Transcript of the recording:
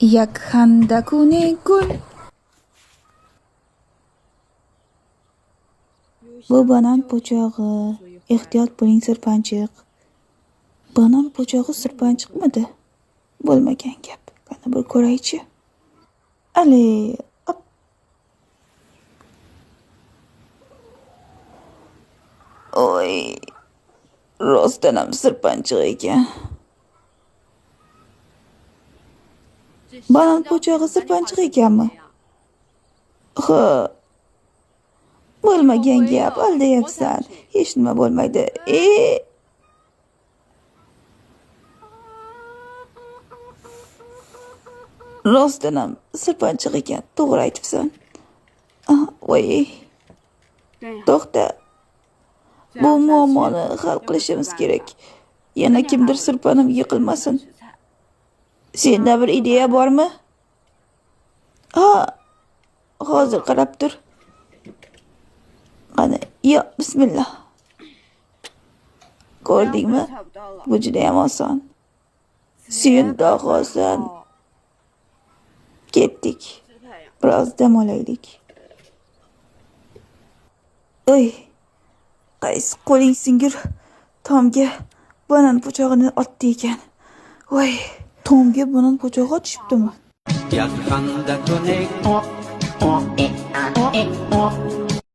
Yakhandakune gul. Bu banan po'chog'i. Ehtiyot bo'ling, sirpanchiq. Banan po'chog'i sirpanchiqmidi? Bo'lmagan gap. Qani bir ko'raychi. Ali, op. Oy, rostdan ham sirpanchiq ekan. Banan po'chog'i sirpanchiq ekanmi? Ha. Bo'lmagan gap, aldayapsan. Hech nima bo'lmaydi. Rostdan ham sirpanchiq ekan, to'g'ri aytibsan. Voy. To'xta. Bu muammoni hal qilishimiz kerak. Yana kimdir sirpanib yiqilmasin. Senda bir ideya bormi? Ha, hozir qarab tur. Qani, yo, bismillah. Ko'rdingmi? Bu juda ham oson. Suyundoq oson. Ketdik. Biroz dam olaylik. Oy, qaysi qo'ling singir tomga banan po'chog'ini otdi ekan. Voy, tomga banan po'chog'i otishibdimi? Yakhandakune o o e a e o.